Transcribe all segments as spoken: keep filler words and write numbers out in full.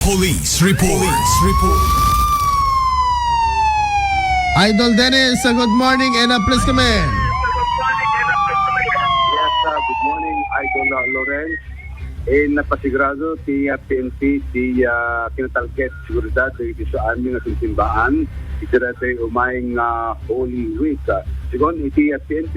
Police Report. Police Report. Idol Dennis, uh, good morning and, uh, please come in. Yes, uh, good morning, Idol, uh, Lawrence. Eh, napasigurado ti, uh, P N P ti, uh, kinatalget seguridad dagiti amin nga simsimbaan. Iti daytoy umay nga Holy Week. Uh, segun iti, uh, P N P,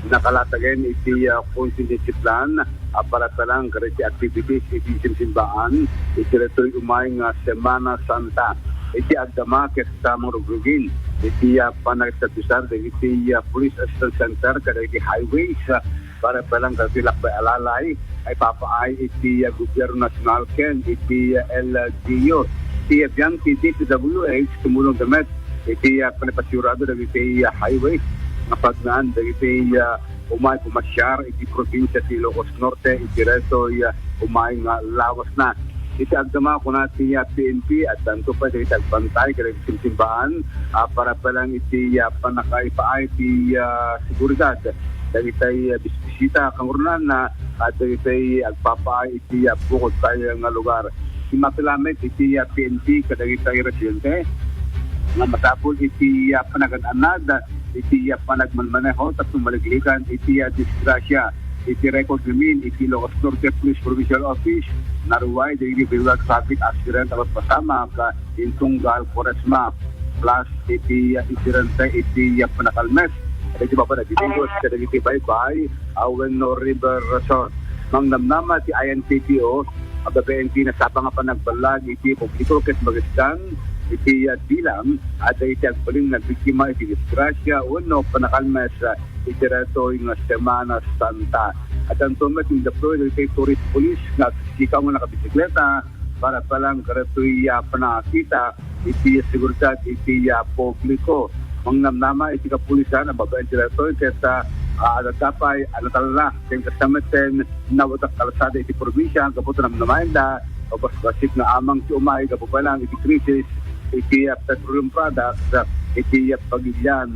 nakalatagen iti, ah, contingency plan, ah, para pa lang kadagiti activities iti simsimbaan iti daytoy umay nga Semana Santa. Iti agdama ket, ah, mangrugrugi iti, ah, panagserbisyar dagiti, ah, Police Assistance Center kadagiti highways, ah, para pa lang kadagiti lakbay alalay, ay papaay iti, ah, gobyerno nasional ken iti, ah, L G U. Iti, ah, biag ti D P W H tumulong da met iti, ah, panapasigurado dagiti, ah, highways nga pagnaan dagiti, ah, umay pumasiar iti probinsia ti Ilocos Norte iti daytoy, ah, umay nga lawasna. Iti agdama kuna ti, ah, P N P, addanto pay dagiti agbantay kadagiti simsimbaan, ah, para pa lang iti, ah, pannakaipaay ti, ah, seguridad dagiti, ah, bisbisita, kangrunaanna, ah, dagiti agpapaay iti, ah, bukod tayo nga lugar. Immapila met iti, ah, P N P kadagiti residente nga masapul iti, ah, panagan-annad iti, ah, panagmanmaneho tapno maliklikan iti, ah, disgrasya. Iti record ngamin iti Ilocos Norte Police Provincial Office, naruay dagiti biruan traffic accident a pasamak, ah, intunggal Kuaresma plus iti, ah, insidente iti, ah, panakalmes dagiti baba dagiti bus kadagiti baybay, ah, wenno river resort. Mangnamnama ti I N P P O, ababain ti nasapa nga panagballag iti publiko ket magiskan iti, ah, bilang a dagiti agbalin nga biktima iti disgrasya wenno panakalmes, ah, iti daytoy nga Semana Santa. Addanto met indeploy dagiti tourist police nga agsikaw nga nakabisikleta para pa lang kadaytoy, ah, pannakakita iti seguridad iti, ah, publiko. Mangnamnama iti kapulisan a babaen ti daytoy ket, ah, ah, adda pay a natalla ken kasta met ken nawadak kalsada iti probinsia gapu ta namnamaenda a basbassit nga amang ti umay gapu pa lang iti krisis iti, ah, petroleum products, ah, iti, ah, pagilian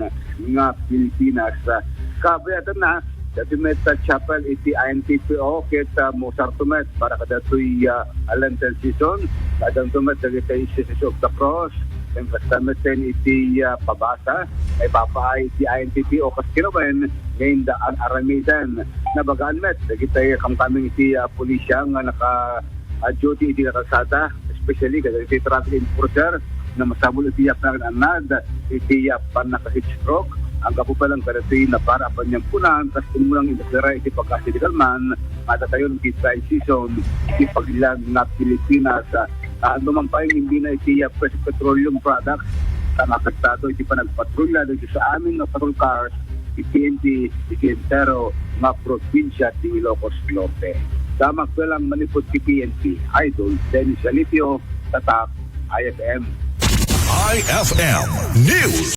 nga Pilipinas. Ah, kabayatanna, daytoy met, ah, chapel iti I N P P O ket, ah, mausarto met para kadaytoy, ah, Lenten season. Addanto met dagiti Sisters of the Cross, ken kasta met ken iti, ah, pabasa, ay papaay iti I N P P O kas kinawen nga inda ar-aramiden. Nabagaan met dagiti kamkameng iti, ah, pulisya nga naka, ah, duty iti kalsada, especially kadagiti traffic enforcer nga masapul iti, ah, panagan-annad iti, ah, pannaka-heat stroke. Anggapu pa lang kadagiti napara a paniampunan, kas kumulang inasira iti pagkasi legal man, madatayon iti dry season iti pagilian nga Pilipinas. Ah, no man pay nga imbina iti, ah, pet-, petroleum products, tan apektado iti panagpatrulla dagiti amin nga patrol cars, iti P N P, iti entero nga probinsia ti Ilocos Norte. Damak lang manipud ti P N P, Idol Dennis Alipio, Tatak, I F M. I F M News.